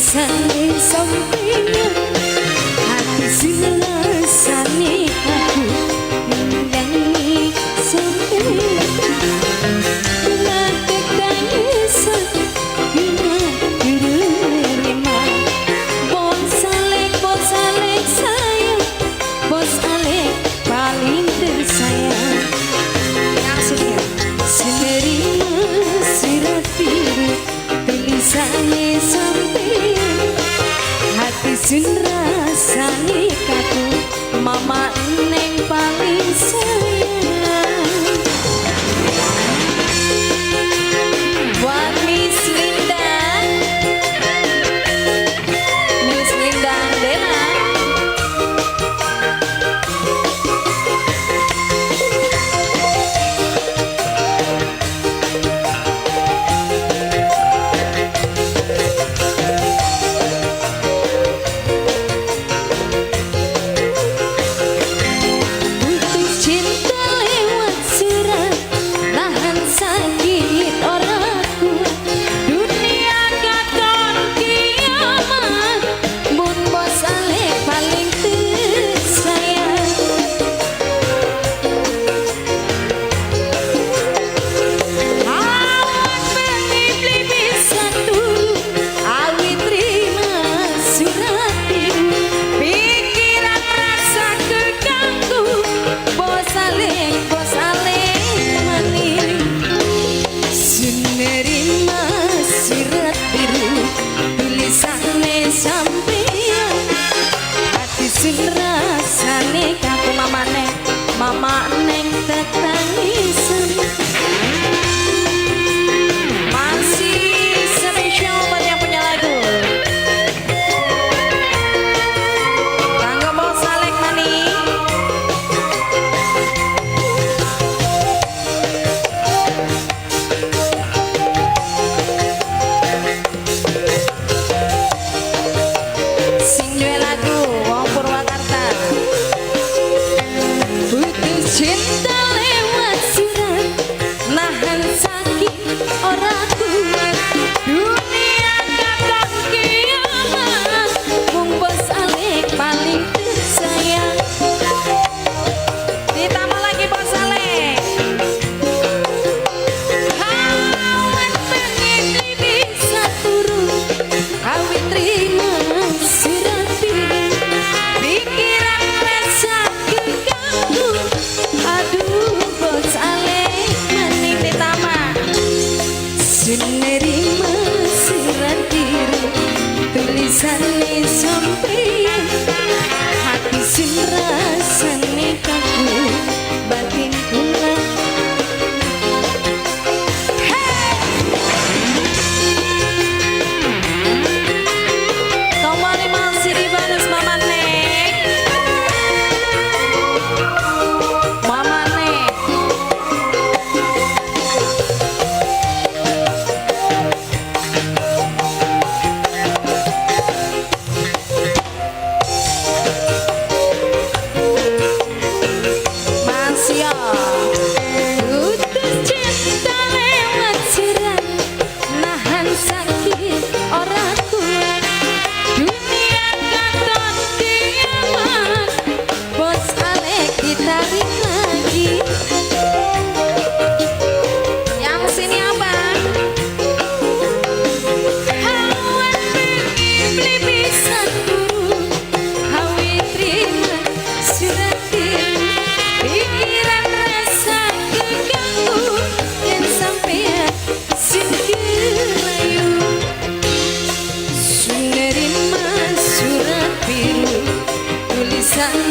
Tulisane sampeyan hati sing rasane aku nyanyi sampeyan. Tangisan nerima Bos Alek, Bos Alek sayang, Bos Alek paling tersayang. Maksudnya Menerima surat biru tulisannya sampeyan hati sun rasane kaku mama neng paling sayang. Buat Miss Linda, Miss Linda Andela. Putus cinta lewat surat, nahan sakit ora kuat. Dunia katon kiamat, mun Bos Alek paling tersayang. Awan bengi beli bisa turu, awit terima surat biru. Pikiran rasa keganggu, Bos Alek maning. Menerima surat biru, tulisane sampeyan hati sun rasane kaku Mama Neng, mama neng tetangisan. Masih spesial buat yang punya lagu. Kanggo Bos Alek Mani. Sing duwe lagu wong Purwakarta. Putus cinta lewat surat, nahan sakit ora kuat. Dunia katon kiamat, mung Bos Alek paling tersayang. Ditambah lagi Bos Alek. Awan bengi beli bisa turu, awit terima surat biru. Pikiran rasa keganggu, aduh Bos Alek maning. Ditambah. Menerima surat biru, tulisane sampeyan hati sun rasane kaku batin kula. Kembali masih di bonus Mama Neng. Mama Neng. Masih ya. Putus cinta lewat surat, nahan sakit ora kuat. Dunia katon kiamat, Bos Alek ditarik lagi. Yang sini apa? Awan bengi beli bisa turu, awit terima surat biru. Pikiran rasa keganggu, yen sampeyan sing kelayu. Menerima surat biru, tulisane